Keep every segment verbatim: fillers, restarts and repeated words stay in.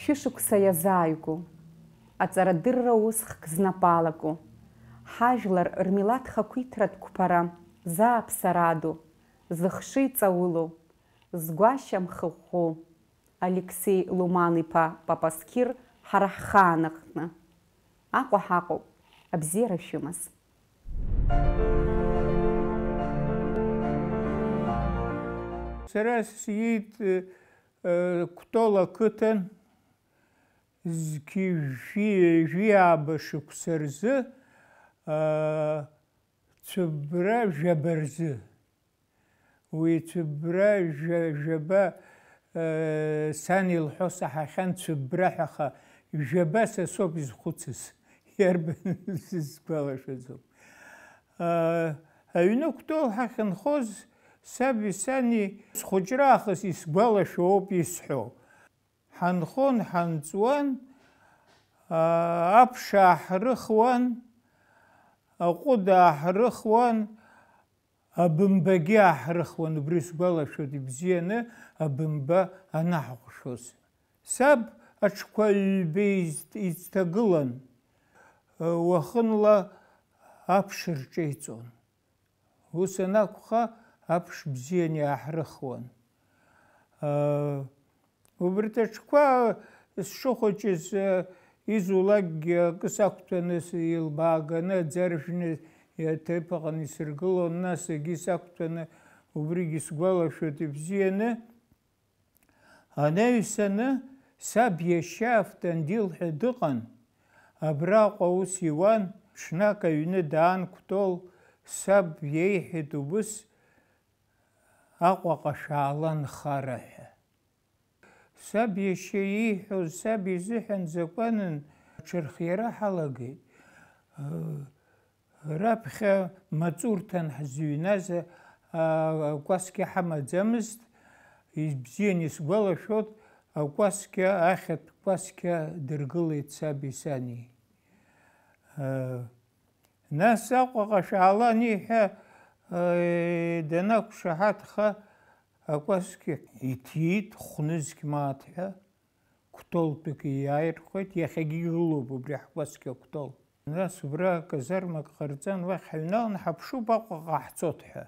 Шәышықәса иазааигәоу, аҵарадырра усхк знапы алаку, ҳажәлар рмилаҭ хақәиҭратә қәԥара зааԥсараду, зыхшыҩ ҵаулоу, згәашьа мхыҟәҟәоу Алексеи Луман-иԥа Папасқьыр ҳара ҳхаан аҟны. Аҟәа ҳаҟоуп, абзиара шәымаз. Сара сиит, э, Кәтол ақыҭан зқьи жәи-, жәиааба шықәса рзы, а, цәыббра жәаба рзы. Уи цәыббра жәа-, жәаба, э, сан илҳәо саҳахьан, цәыббра ҳәа, аха жәаба са соуп изхәыцыз. Иарбан сызгәалашәаӡом. А, аҩны Кәтол ҳахьынхоз, саби сани схәыҷра аахыс исгәалашәо ауп исҳәо. Ҳанхон, ҳанҵуан, а, аԥш ааҳрыхуан, аҟәыд ааҳрыхуан, абымбагьы ааҳрыхуан, убри сгәалашәоит ибзианы, абымба анаҳҟәшоз. Саб аҽқәа ҩба изҭ-, изҭагылан, уахынла аԥш рҿеиҵон. Ус анакәха, аԥш бзиан иааҳрыхуан. Убарҭ аҽқәа сшыхәыҷыз, изулакгьы акы сақәтәаны, илбааганы, аӡы аржәны, аҭыԥ аҟны исыргылон, нас егьи сақәтәаны, убригьы сгәалашәоит ибзианы. Анаҩсаны, саб иашьа Автандил ҳәа дыҟан, абраҟа аус иуан, ҽнак аҩны даан Кәтол, саб иеиҳәеит убыс, Аҟәаҟа шәаала нхара ҳәа. Саб иашьа ииҳәоз саб изыҳәан закәанын аҽырхиара ҳалагеит. Раԥхьа маҵурҭан ҳзыҩназ, а, акәасқьа ҳамаӡамызт, ибзиан исгәалашәоит, акәасқьа, ахьатә кәасқьа дыргылеит саби сани. А, нас Аҟәаҟа шәаала аниҳәа, а, данақәшаҳаҭха, акәасқьа иҭиит, хәнызқь мааҭ ҳәа, Кәтолтәык иааирхәеит, иахьагьы игылоуп убри ҳкәасқьа Кәтол. Нас убра казармак ҟарҵан, уахь ҳаҩналан, ҳаԥшуп, Аҟәаҟа ҳцоит ҳәа.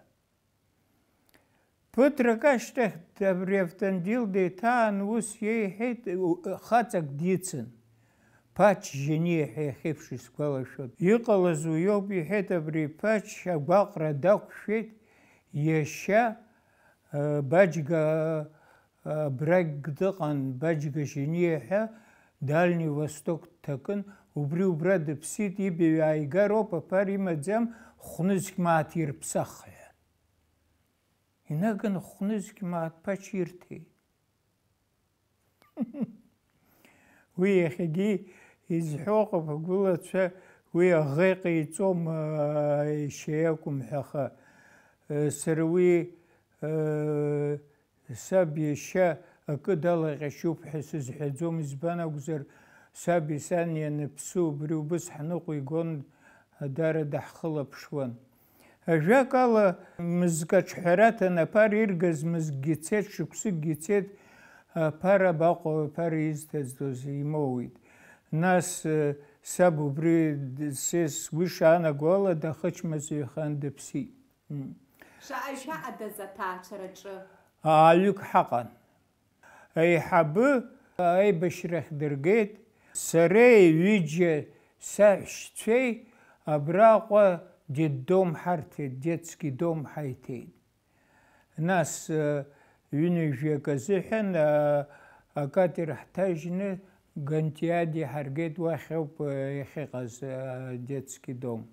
Ԥыҭрак ашьҭахь абри Автандил деиҭаан, ус иеиҳәеит, у-, хаҵак дицын. Ԥач Жьениа ҳәа иахьеиԥш исгәалашәоит. Иҟалаз уиоуп, иҳәеит, абри Ԥач агәаҟра дақәшәеит, иашьа, э, Баџьга, э, абрагь дыҟан, Баџьга Жьениа ҳәа, Дальний Восток дҭакын, убри убра дыԥсит, ибаҩ ааигароуп, аԥара имаӡам, хәнызқь мааҭ ирԥсах ҳәа. Инаганы хәнызқь мааҭ Ԥач ирҭеит. Уи иахьагьы изҳәо аҟыԥ агәылацәа уи аӷа иҟаиҵом, аа, иашьа иакәым ҳәа, аха, э, сара уи, э, саб иашьа акы далаҟьашьуп ҳәа сызҳәаӡом, избан акәзар, саби сани ианыԥсы убри убыс ҳныҟәигон, даара даҳхылаԥшуан. Ажәакала, мызкы аҿҳәараҭан аԥара иргаз мызкгьы цеит, шықәсыкгьы цеит, аԥара абаҟоу, аԥара изҭаӡоз имоуит. Нас, э, саб убри д-, се сгәы ишаанаго ала, дахычмазаҩхан дыԥсит. М. Шаҟаҩ шәаҟадаз аҭаацәараҿы? Ааҩык ҳаҟан. Аиҳабы аибашьрахь дыргеит, сареи ҩыџьа саҳәшьцәеи абраҟа детдом ҳарҭеит, детский дом ҳаиҭеит. Нас, э, ҩынҩажәак азыҳәан, э, акатер ҳҭажьны Гантиади ҳаргеит, уахь ауп, э, иахьыҟаз, э, детский дом.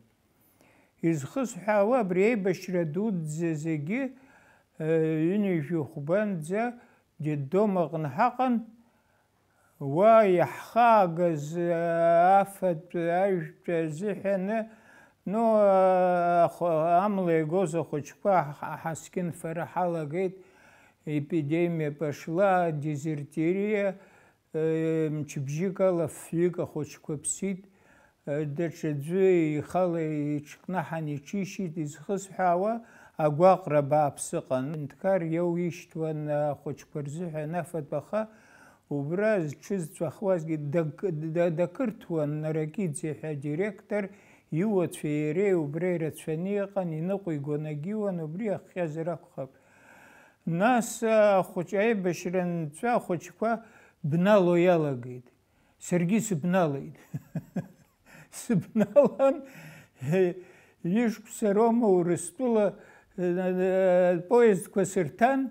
Изхысҳәаауа, абри аибашьра дуӡӡа зегьы, э, ҩынҩажәи хәбанӡа детдом аҟны ҳаҟан, уа иаҳхаагаз, э, афатә, ажәтә азыҳәаны, ну, э, ахә-, амла игоз ахәыҷқәа ҳ-, ҳаскьын фара ҳалагеит, эпидемия пошла, дезертирия, Мчыбжьык ала фҩык ахәыҷқәа ԥсит, даҽаӡәы ихала иҽкнаҳан иҽишьит, изхысҳәаауа агәаҟра бааԥс ыҟан. Нҭкар иоу ишьҭуан ахәыҷқәа рзыҳәан афатә, аха Убра зҽызҵәахуазгьы дак-, да-, дақырҭуан Наракиӡе ҳәа адиректор, иуацәеи иареи убра ирацәаны иҟан, иныҟәигон агьиуан, убри иахҟьазар акәхап. Нас ахәыҷ-, аибашьра анҵәа ахәыҷқәа бнало иалагеит. Саргьы сыбналеит. Сыбналан, ҩышықәса роума Урыстәыла, э, поездқәа сырҭан,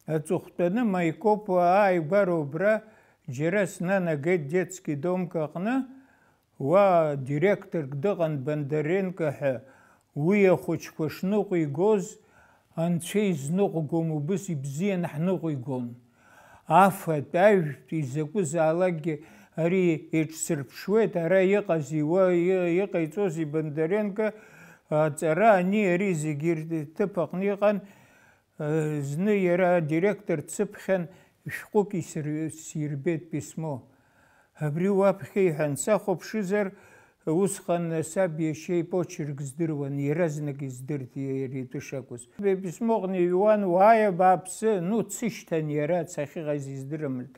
аҵыхәтәаны Маикопо ааигәара убра џьара снанагеит детский домк аҟны, уа директорк дыҟан Бондаренко ҳәа, уи ахәыҷқәа шныҟәигоз, анцәа изныҟәгом, убыс ибзиан ҳныҟәигон. Афатә, ажәтә, изакәызаалакгьы ари еиҿсырԥшуеит, ара иҟази, уа и-, иҟаиҵози Бондаренко аҵара ани ари зегьы ирҭыԥ аҟны иҟан. Зны иара адиректор дсыԥхьан, шәҟәык исыр-, сирбеит письмо. Абри уаԥхьа иҳәан, сахәаԥшызар, усҟан саб иашьа ипочерк здыруан, иаразнак издырт иара итәы шакәыз. Иписьмоҟны иҩуан, уааи, абааԥсы, ну, дсышьҭан иара, сахьыҟаз издырамызт.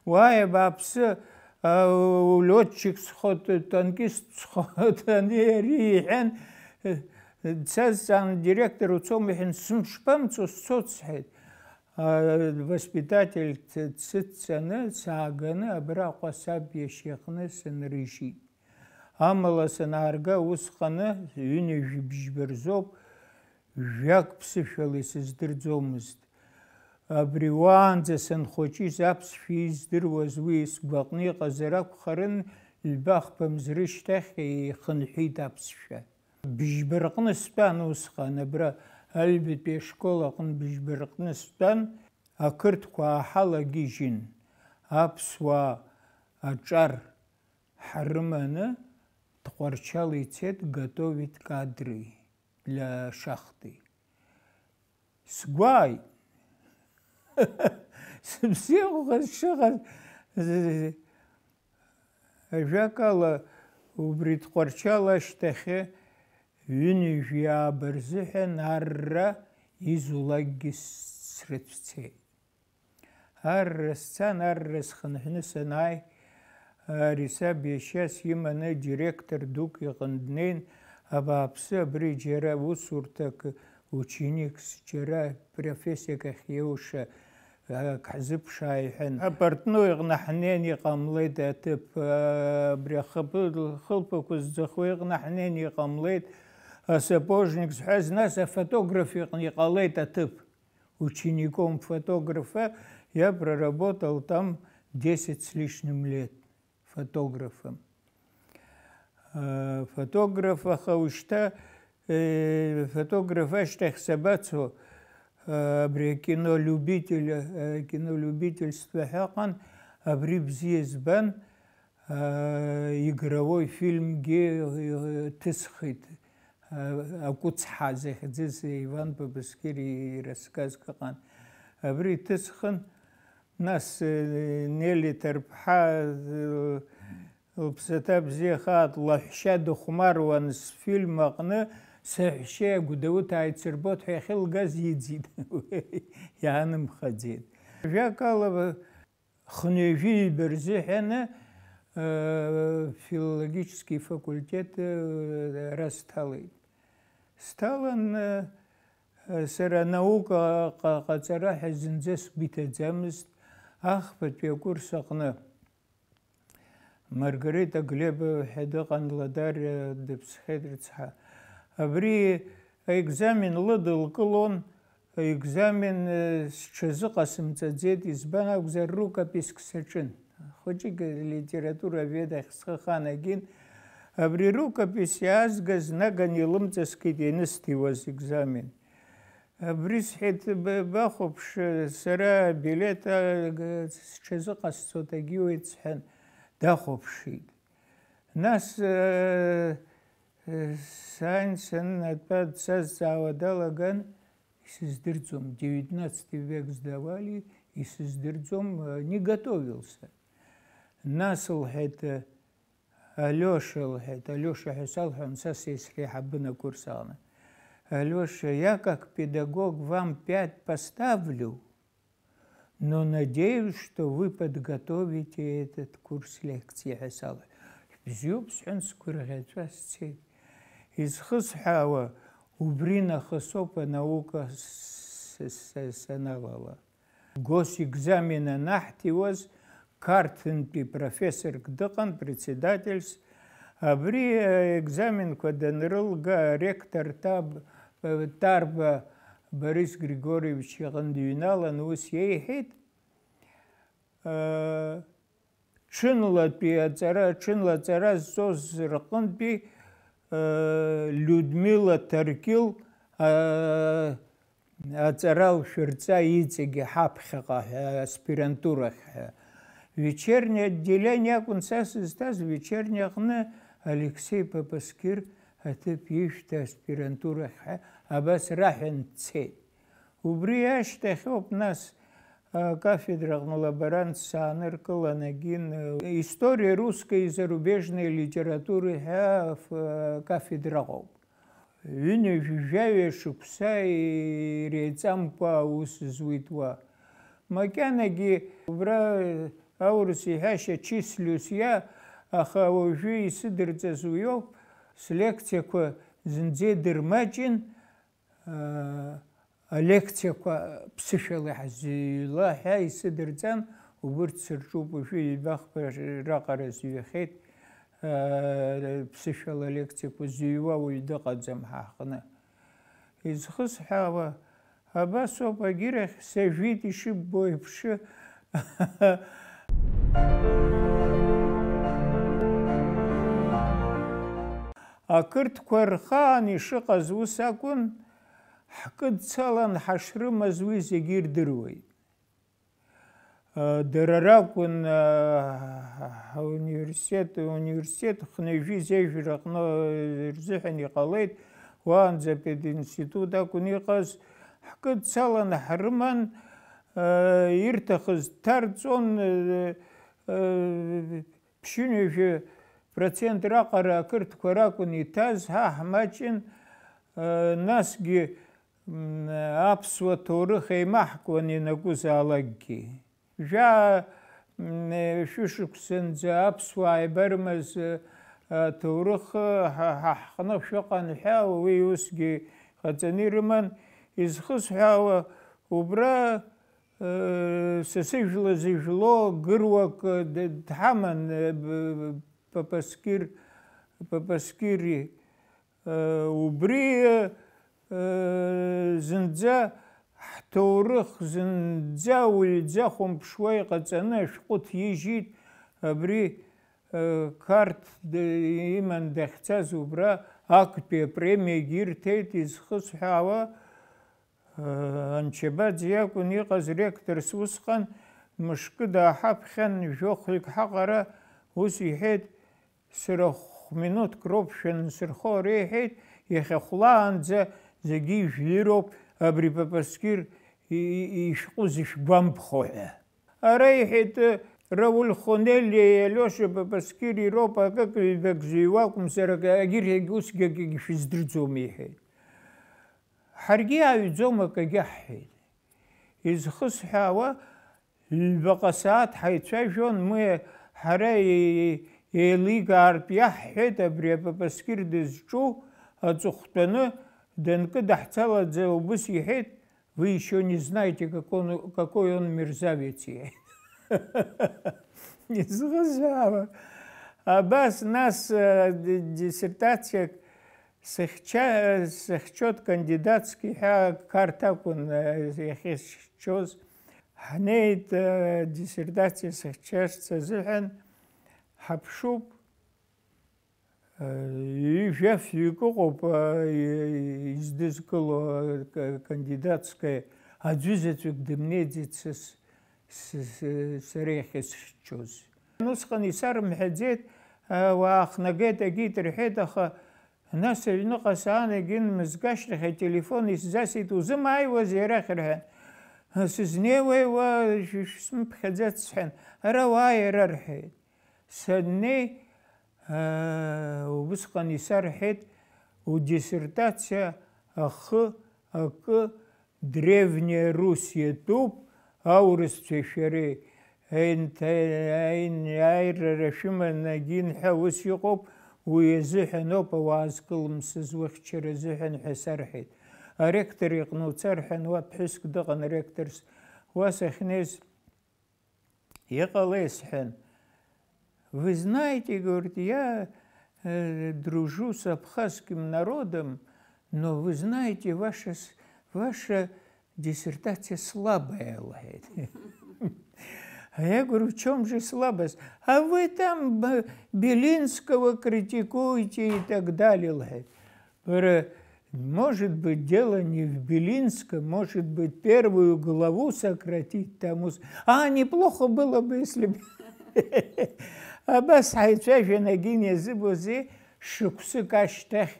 Уааи, абааԥсы, а, лётчик схот, танкист схот, ани ари иҳәан, дсазҵаан, директор уцома иҳәан, сымшԥамцо, сцоит, сҳәеит. А, воспитатель д-, дсыдҵаны, сааганы, абраҟа саб иашьа иҟны сынрыжьит. Амала санаарга, усҟаны ҩынҩажәи бжьба рзоуп, жәак ԥсышәала исыздырӡомызт. Абри уаанӡа санхәыҷыз аԥсшәа издыруаз уи сгәаҟны иҟазар акәхарын, ҩба-хԥа мзы рышьҭахь ихынҳәит аԥсшәа. Быжьба рҟны стәан усҟан, абра аҩбатәи ашкол аҟны быжьба рҟны стәан, ақырҭқәа ааҳалагьежьын, аԥсуаа аҿар ҳрыманы Тҟәарчал ицеит готовить кадры для шахты. Сгәааит. Сыбзиахәха сшыҟаз, ажәакала, убри Тҟәарчал ашьҭахьы ҩынҩажәи ааба рзыҳәан арра изулакгьы срыцәцеит. Арра сцан, арра схынҳәны санааи, ари саб иашьа симаны директор дук иҟны днеин, абааԥсы, абри џьара усурҭак, ученикс, џьара профессиак ахьиоуша, ак ҳзыԥшаа, иҳәан. Апортной иҟны ҳнеин, иҟамлеит аҭыԥ, абри ахаԥы-, хылԥақәа зӡахуа иҟны ҳнеин, иҟамлеит, асапожник зҳәаз, нас афотограф иҟны иҟалеит аҭыԥ. Учеником фотографа я проработал там десять с лишним лет фотографом. Э, фотограф, аха ушьҭа, э, фотограф ашьҭахь сабацо, э, абри акинолюбитель, э, кинолюбительство ҳәа ыҟан, абри бзиа збан, э, игровой фильмгьы, э, ҭысхит. Акәыцҳа захьӡыз Иван Бабаскьыр ирассказк ыҟан. Абри иҭысхын, нас, э, Нели Ҭарԥҳа, э, лыԥсаҭа бзиахааит, лаҳәшьа дыхәмаруан сфильм аҟны, саҳәшьеи Гәдоуҭааи дсырбоит ҳәа иахьылгаз иӡит, иаанымхаӡеит. Жәакала, хынҩажәи ҩба рзыҳәаны, э, филологический факультет, э, ара сҭалеит. Сҭалан, э, сара анаука ҟа-, ҟаҵара ҳәа зынӡа сгәы иҭаӡамызт, ахԥатәи акурс аҟны. Маргарита Глебова ҳәа дыҟан, Ладариа дыԥсхьеит рыцҳа. Абри аекзамен лыдылкылон, аекзамен, э, сҽазыҟасымҵаӡеит, избан акәзар, рукописк саҿын. Хәыҷык литература аведахь схы ханагин. Абри рукопис иаазгаз наган илымҵаскит ианысҭиуаз екзамен. Абри сҳәеит, б-, бахәаԥш, сара абилеҭ, а, г-, сҽазыҟасҵоит, агьиуеит, сҳәан, дахәаԥшит. Нас, э, э, сааин санынатәа, дсазҵаауа далаган, исыздырӡом, девятнадцатый век сдавали, исыздырӡом, э, не готовился. Нас, лҳәеит, э, Алиоша, лҳәеит, Алиоша ҳәа салҳәон, са сеисреиҳабын акурс аҟны. Алиоша, я как педагог вам пять поставлю, Но надеюсь, что вы подготовите этот курс лекций, ҳәа салҳәеит. Бзиоуп, сҳәан, сгәырӷьаҵәа сцеит. Изхысҳәаауа, убри нахыс ауп анаука с-, с-, саналала. Госэкзамен анаҳҭиуаз, Қарҭынтәи профессорк дыҟан, председательс. Абри аекзаменқәа данрылга, аректор Таб-, Тарба Борис Григорьевич иҟны дыҩналан, ус иеиҳәеит, ыы, ҽынлатәи аҵара, ҽынла аҵара зҵоз рҟынтәи, ыы, Людмила Таркил, ыы, аҵара лшәырҵа иҵегьы ҳаԥхьаҟа ҳәа, аспирантурахь ҳәа. Вечернее отделение акәын са сызҭаз, вечернее аҟны Алексеи Папаскир аҭыԥ ишәҭ аспирантурахь ҳәа абас раҳәан дцеит. Убри ашьҭахь ауп нас акафедраҟны лаборант сааныркылан, агин, история русской и зарубежной литературы ҳәа аф-, акафедра ыҟоуп. Ҩынҩажәи жәаҩа шықәса иреиҵамкәа аус зуит уа. Макьанагьы убра аурыс иҳәашьа числюсь иа, аха уажәы исыдырҵаз уиоуп, слекциақәа зынӡа идырмаҷын, аа, алекциақәа ԥсышәала иҳазыҩла ҳәа исыдырҵан, убырҭ сырҿуп, уажәы ҩба-хԥа раҟара зҩахьеит, аа, ԥсышәала алекциақәа зыҩуа уаҩ дыҟаӡам ҳа ҳҟны. Изхысҳәаауа, абас ауп, агьырахь сажәит, ишыббо еиԥш. Ақырҭқәа рхаан ишыҟаз ус акәын, ҳкыдцалан ҳашрымаз уи зегьы ирдыруеит. Дара ракәын, ауниверситет, университет хынҩажәи зежәра аҟны рзыҳәан иҟалеит, уаанӡа пединститут акәын иҟаз, ҳкыдцалан ҳрыман, ирҭахыз дҭарҵон, ԥшьынҩажәа процент раҟара ақырҭқәа ракәын иҭаз, ҳа ҳмаҷын, насгьы М, аԥсуа ҭоурых еимаҳкуан ианакәызаалакгьы. Жәаа, м, шәышықәсанӡа аԥсуаа ибарымаз, э, аҭоурых, э, ҳа, ҳа ҳҟны шәыҟан ҳәа, уи усгьы ҟаҵаны ирыман. Изхысҳәаауа, убра, э, са сыжәла зыжәло гыруак, э, д-, дҳаман, э, б-, Папаскир, Папаскири. Убри, зынӡа ҳҭоурых зынӡа уаҩӡа хәамԥшуа иҟаҵаны ашәҟәы ҭижьит, абри, Қарҭ д-, иман дахьцаз убра актәи апремиагьы ирҭеит, изхысҳәаауа, Анчабаӡе иакәын иҟаз ректорс усҟан, мышкы дааҳаԥхьан, жәохәҩык ҳаҟара, ус иҳәеит, сара хә-минуҭк роуп шәансырхо, реиҳәеит, иахьа хәлаанӡа зегьы ижәлироуп, абри Папаскир и-, и-, ишәҟәы зышәгәамԥхо ҳәа. Ара иҳәеит, Рауль Хонелли, Алиоша Папаскир ироуп, акык-ҩбак зыҩуа акәымзар, ак-, агьырҭ усгьы акгьы шәыздырӡом, иҳәеит. Ҳаргьы иааҩӡом акагьы ҳҳәеит. Изхысҳәаауа, ҩбаҟа сааҭ ҳаицәажәон, Миа ҳара е-, еиликаартә иаҳҳәеит, абри апапаскир дызҿу аҵыхәтәаны данкыдаҳцалаӡа убыс иҳәеит, вы ещё не знаете, как он, какой он мерзавец, иҳәеит. Изхысҳәаауа, абас нас, э, ди-, диссертациак Сыхьча-, сыхьчоит кандидатски ҳәа, Қарҭ акәын, э, иахьысхьчоз. Ҳнеит, э, диссертациа сыхьчарц азыҳәан, ҳаԥшуп, э, ҩажәа фҩык ыҟоуп, э, и-, издызкыло, э, к-, кандидатская, аӡәы заҵәык дымнеиӡеит са с-, с-, с-, сара иахьысхьчоз. Усҟан исарымҳәаӡеит, э, уаахнагеит, агеит рҳәеит, аха Нас аҩныҟа саан, егьын мызкы ашьҭахь ателефон исзасит, узымааиуазеи арахь рҳәан. Сызнеиуеи уа, ш-, ш-, шәсымԥхьаӡац сҳәан, ара уааи ара рҳәеит. Саннеи, аа, убысҟан исарҳәеит, удиссертациа ахы акы Древняя Русь иатәуп, Аурысцәеи шәареи аинҭ-, аин-, аиааирара шәыман агин ҳәа ус иҟоуп, уи азыҳәан ауп ауаа зкылымсыз, ухьчара азыҳәан ҳәа сарҳәеит. Аректор иҟны уцар ҳәа, уа ԥҳәыск дыҟан аректорс, уа сахьнеиз, иҟалеи сҳәан. Вы знаете, говорит, я, э, дружу с абхазским народом, но вы знаете, ваша с-, ваша диссертация слабая, говорит. А я говорю, в чем же слабость? А вы там Б-, Белинского критикуете и так далее, говорит. Говорю, может быть, дело не в Белинском, может быть, первую главу сократить там. ус-, А, неплохо было бы, если бы. Абас ҳаицәажәан агин иазыбози, шықәсык ашьҭахь,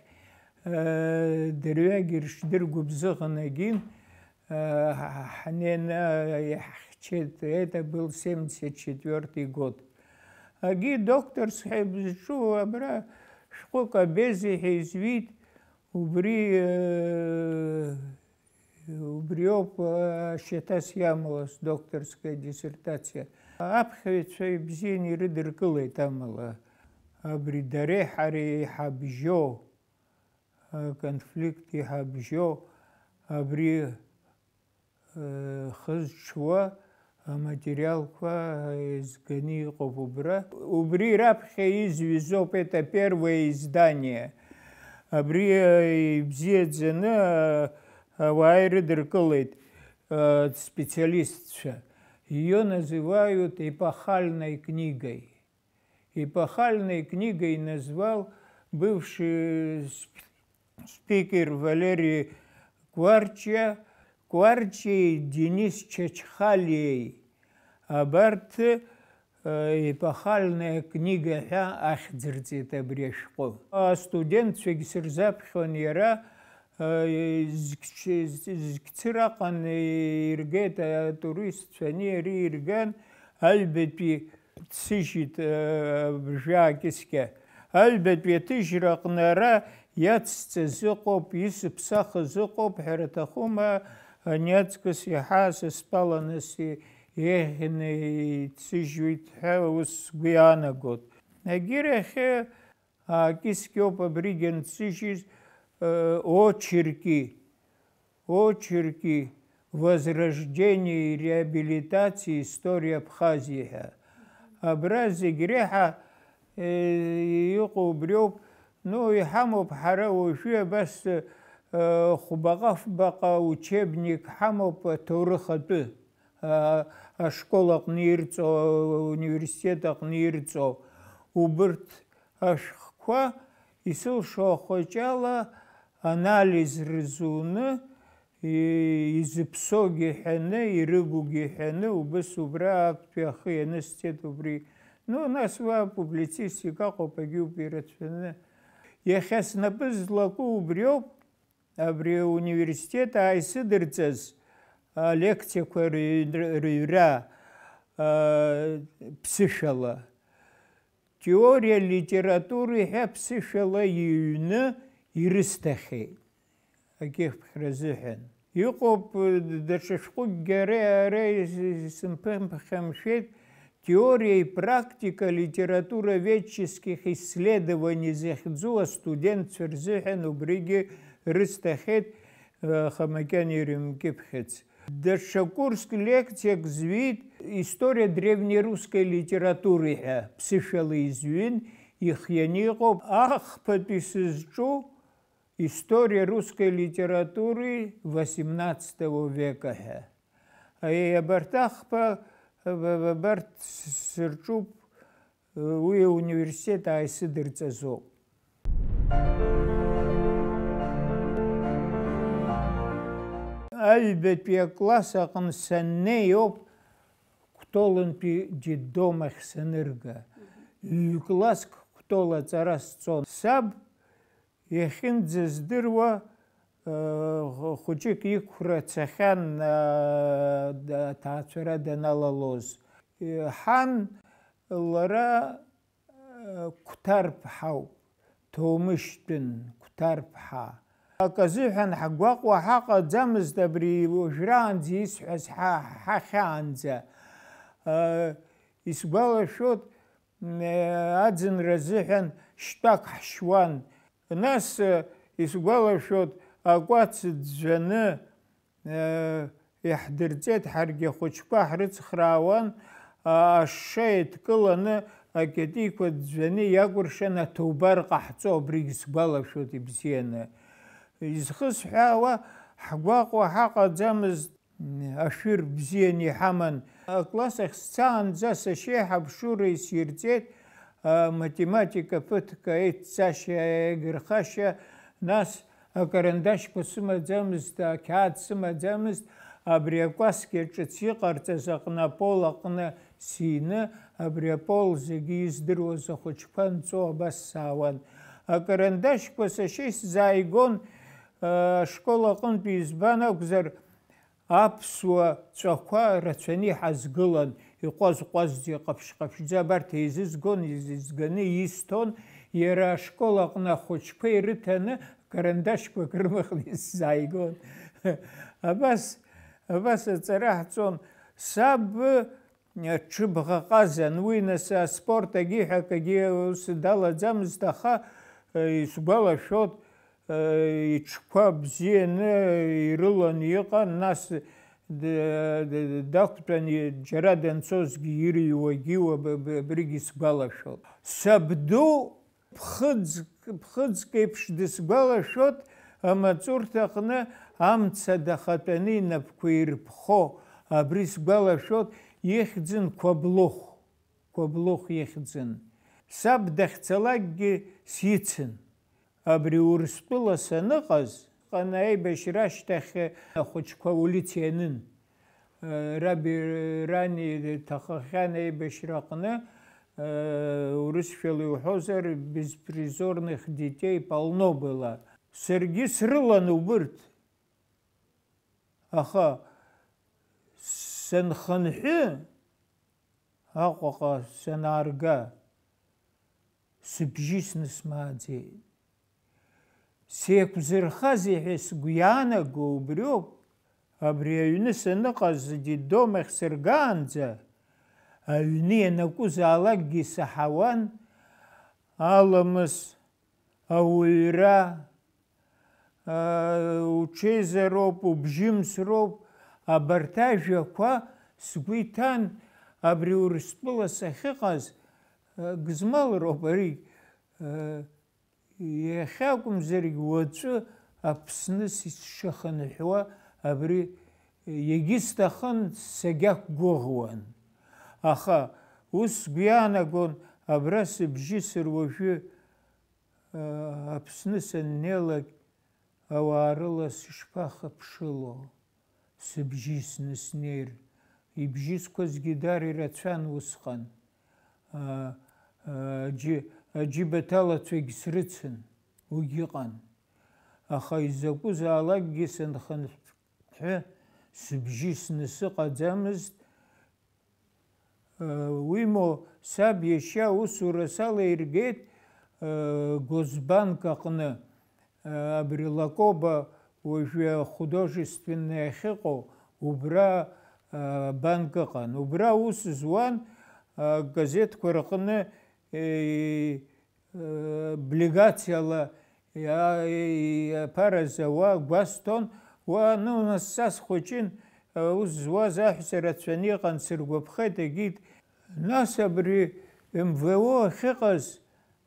э, дырҩегьых шдыргәыбзыӷын агин, э, ҳ-, ҳнеины иаҳхьчеит, это был семьдесят четвёртый год. Агьи докторс ҳәа бызҿу абра шәҟәык Абези ҳәа изҩит, убри, э, убриоуп, э, ашьаҭас иамоу сдокторская диссертациа. Аԥхьаҩцәа ибзианы ирыдыркылеит амала, абри дареи ҳареи иҳабжьоу, аконфликт иҳабжьоу, абри хызҽуа аматериалқәа еизганы иҟоуп убра. Убри раԥхьа изҩыз ауп, это первое издание. Абри ибзиаӡаны ауаа ирыдыркылеит специалистцәа. Её называют эпохальной книгой. Эпохальной книгой назвал бывший сп-, спикер Валерий Кварча, Кварчи, Денис Чачхалиеи. Абарҭ, э, эпохальная книга ҳәа ахьӡырҵеит абри ашәҟәы. Астудентцәагь сырзаԥхьон иара, э, зқьч-, зқьцыраҟан иргеит атуристцәа, ани ари ирган, аҩбатәи дсыжьит, э, абыржәы аакьыскьа. Аҩбатәи аҭыжьра аҟны ара иацҵаз ыҟоуп, исыԥсахыз ыҟоуп, ҳәара аҭахума, ани аҵкыс иаҳа сасԥаланы си-, еиӷьны ицыжьуеит ҳәа ус сгәы иаанагот. Егьирахь, аакьыскьоуп абригь анцыжьыз, э, очерки, очерки «Возрождение и реабилитация истории Абхазии» ҳәа. Абра зегь реиҳа, э, иҟоу убриоуп. Ну, иҳамоуп ҳара уажәы абас, э, хәбаҟа-фбаҟа учебник ҳамоуп аҭоурых атәы. А, ашкол аҟны ирҵо, ауниверситет аҟны ирҵо, убырҭ ашәҟәқәа исылшо ахәаҷала анализ рызуны, и-, изыԥсогьы ҳәаны, ирыгугьы ҳәаны, убыс убра актәи ахы ианысҵеит убри. Ну, нас уа публицистика аҟоуп, агьиуп ирацәаны. Иахьа снапы злаку убриоуп. Абри ауниверситет ааисыдырҵаз алекциақәа рыҩ-, рыҩра, а, ԥсышәала, теориа литературеи ҳәа ԥсышәала иҩны ирысҭахьеит. Акьыԥхьра азыҳәан. Иҟоуп, даҽа шәҟәыкгьы ара, ара ис-, исымԥымхамшәеит, теория и практика литературоведческих исследований захьӡу астудентцәа рзыҳәан убригьы рысҭахьеит, аха макьана ирымкьыԥхьыц. Даҽа курск лекциак зҩит, история древнерусской литературы ҳәа ԥсышәала изҩын, ихианы иҟоуп. Ахԥатәи сызҿу история русской литературы восемнадцатого века ҳәа. Аи, абарҭ ахԥа, абарҭ сырҿуп, уи ауниверситет ааисыдырҵазоуп. Аҩбатәи акласс аҟны саннеи ауп Кәтолынтәи детдом ахь санырга. Ҩ-класск Кәтол аҵара сцон. Саб иахьынӡаздыруа, э, хәыҷык иқәра цахьан, э, да-, аҭаацәара даналалоз. Э, ҳан лара, э, Қәҭарԥҳауп, Ҭоумышьтәын Қәҭарԥҳа. Акы азыҳәан ҳгәаҟуа ҳаҟаӡамызт абри уажәраанӡа исҳәаз ҳа-, ҳахьаанӡа. Исгәалашәоит, аӡынра азыҳәан шьтәак ҳшьуан. Нас, исгәалашәоит, акәац ӡәӡәаны, иаҳдырҵеит, ҳаргьы ахәыҷқәа ҳрыцхраауан, ашша еидкыланы, акьатеиқәа ӡәӡәаны иакәыршан аҭоуба рҟаҳҵо, абригь сгәалашәоит ибзианы. Изхысҳәаауа, ҳгәаҟуа ҳаҟаӡамызт, ашәыр бзианы иҳаман. Акласс ахь сцаанӡа сашьеиҳаб Шура исирҵеит, аматематика ԥыҭк аиццашьа, аигырхашьа, нас акарандашьқәа сымаӡамызт, ақьаад сымаӡамызт, абри акәасқьа ҿыц иҟарҵаз аҟны, апол аҟны сины, абри апол зегьы издыруаз ахәыҷқәа нҵо абас саауан. Акарандашьқәа сашьа исзааигон, ашкол аҟынтәи, избан акәзар, аԥсуа ҵәақәа рацәаны иҳазгылан, иҟәаз-ҟәазӡа, иҟаԥшь-ҟаԥшьӡа абарҭ еизызгон, еизызганы исҭон, иара ашкол аҟны ахәыҷқәа ирыҭаны, карандашьқәак рымаҟны исзааигон. Абас, абас аҵара ҳҵон. Саб ҽыбӷаҟазан, уи нас аспорт агьи ҳәа акгьы ус далаӡамызт, аха, э, исгәалашәоит, э, иҽқәа бзианы ирылан иҟан, нас д-, д-, дақәтәан, џьара данцозгьы ирыҩуагьы уа-, б-, б-, абригь исгәалашәоит. Сабду ԥхыӡк, ԥхыӡк еиԥш дысгәалашәоит, амаҵурҭаҟны амца дахатәаны инапқәа ирԥхо, абри сгәалашәоит, ихьӡын Қәаблыхә, Қәаблыхә ихьӡын. Саб дахьцалакгьы сицын. Абри Урыстәыла саныҟаз, ҟан аибашьра ашьҭахь ахәыҷқәа аулица ианын. Раби рани дҭахахьан аибашьраҟны, урысшәала иуҳәозар, беспризорных детей полно было. Саргьы срылан убырҭ. Аха санхынҳәы, Аҟәаҟа санаарга, сыбжьы снысмааӡеит. Сеиқәзырхазеи ҳәа сгәы иаанаго убриоуп, абри аҩны саныҟаз, детдом ахь сыргаанӡа, аҩны ианакәызаалакгьы исаҳауан, аламыс, ауаҩра, аа, уҽеизароуп, убжьымсроуп, абарҭ ажәақәа сгәы иҭан, абри Урыстәыла сахьыҟаз, аа, гызмалроуп ари, аа, иахьакәымзаргь уаҵәы Аԥсны сшахынҳәуа абри егьысҭахын, сагьақәгәыӷуан. Аха ус сгәы иаанагон, абра сыбжьысыр уажәы, Аԥсны саннеилак, ауаа рыла сышԥахыԥшыло, сыбжьысны снеир, ибжьысқәазгьы даара ирацәан усҟан. Аџьы-, аџьыбаҭалацәагь срыцын, уигь ыҟан. Аха изакәызаалакгьы сынхынҳәы, сыбжьысны сыҟаӡамызт. Уимоу, саб иашьа аусура салаиргеит, Госбанк аҟны, абри Лакоба уажәы ахудожественный ахьыҟоу, убра, банк ыҟан. Убра аус зуан, газеҭқәа рҟны, облигациала иа-, иаԥара зауа гәасҭон, уа, ну, нас са схәыҷын, аус зуаз аҳәса рацәаны иҟан, сыргәаԥхеит, егьит. Нас абри М В О ахьыҟаз,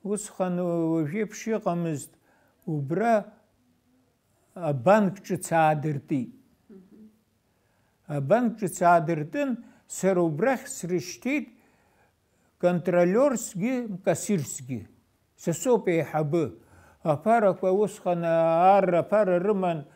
усҟан уажәеиԥш иҟамызт, убра абанк ҿыц аадыртит. Абанк ҿыц аадыртын, сара убрахь срышьҭит контролиорсгьы, кассирсгьы. Са соуп еиҳабы. Аԥарақәа усҟан аарра аԥара рыман,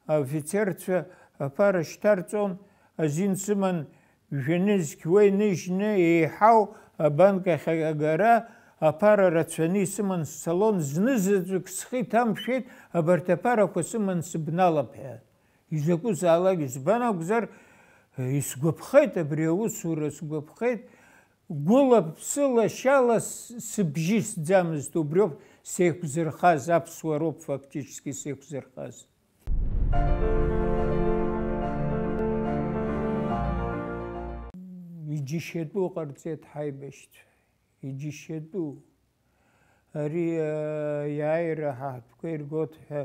афицерцәа аԥара шьҭарҵон, азин сыман, жәанызқь уа иныжьны еиҳау абанк ахь агара, аԥара рацәаны исыман сцалон, зны-заҵәык схы иҭамшәеит, абарҭ аԥарақәа сыман сыбналап ҳәа. Изакәызаалак, избан акәзар, исгәаԥхеит абри аусура, сгәаԥхеит, гәыла-ԥсыла, шьала с-, сыбжьысӡамызт, убриоуп Сеиқәзырхаз аԥсуа роуп, фактически сеиқәзырхаз. Иџьашьатәу ҟарҵеит ҳаибашьцәа, иџьашьатәу. Ари, а, иааира ҳа ҳтәқәа иргоит ҳәа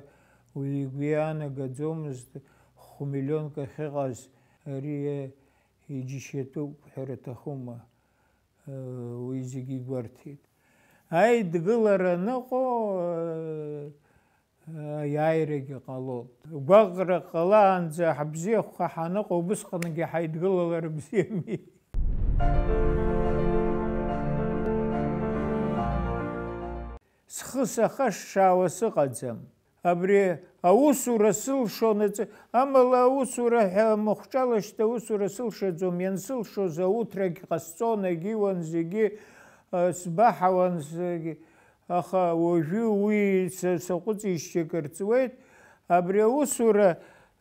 уи игәы иаанагаӡомызт, хә-миллионк ахьыҟаз, ари, а, иџьашьатәуп ҳәара аҭахума, а, уи зегьы игәарҭеит. Аидгылара аныҟоу, а, аиааирагьы ҟалоит. Гәаҟра ҟалаанӡа ҳабзиахәха ҳаныҟоу, убысҟангьы ҳаидгылалар бзиами. Схы сахашшаауа сыҟаӡам. Абри аусура сылшон аҵы-, амала аусура ҳәа махәҿала шьҭа аусура сылшаӡом, иансылшоз ауҭрагь ҟасҵон, агьиуан зегьы, а, сбаҳауан зегьы, аха уажәы уи са-, саҟәыҵижьҭеи акыр ҵуеит, абри аусура,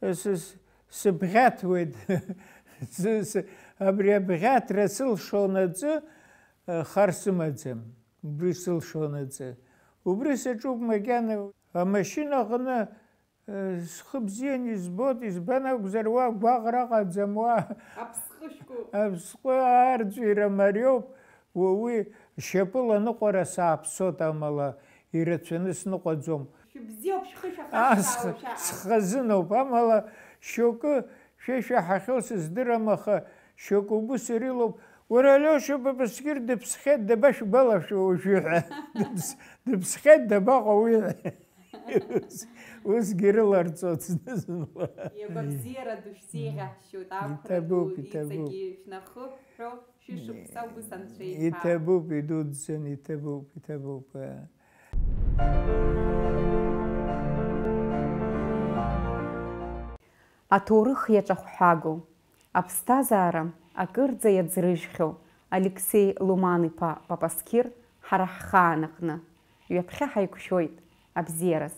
а, с-, с-, сыбӷьаҭуеит, с-, с-, абри абӷьаҭра сылшон аҵы, а, хар сымаӡам. Убри сылшонаҵы. Убри саҿуп макьана. Амашьынаҟны, э, схы бзианы избоит, избан акәзар, уа гәаҟра ыҟаӡам, уа. Аԥсҟы шәгәы. Аԥсҟы аарҵәира мариоуп, уа уи шьапыла аныҟәара сааԥсоит, амала ирацәаны сныҟәаӡом. Шәыбзиоуп, шәхы шәахашҭаауа. Ас шәа-, схазыноуп, амала шьоукы шәа ишәаҳахьоу сыздырам, аха шьоукы убыс ирылоуп. Уара, Алиоша Папасқьыр дыԥсхьеит, дабашәгәалашәо уажәы ҳәа. Дыԥс-, дыԥсхьеит, дабаҟоу уи ҳәа. Ус, усгьы ирыларҵоит зны-зынла. Иагәабзиара ду шәзеиӷьаҳшьоит, ақәра ду иҵегьы шәнахыҳәҳәо. Шәышықәса убыс анцәа иҳәа. Иҭабуп, идуӡӡан, иҭабуп, иҭабуп, аа. Аҭоурых иаҿахәҳәагоу, аԥсҭазаара акырӡа иаӡрыжьхьоу Алексеи Луман-иԥа Папасқьыр ҳара ҳхаан аҟны ҩаԥхьа ҳаиқәшәоит абзиараз.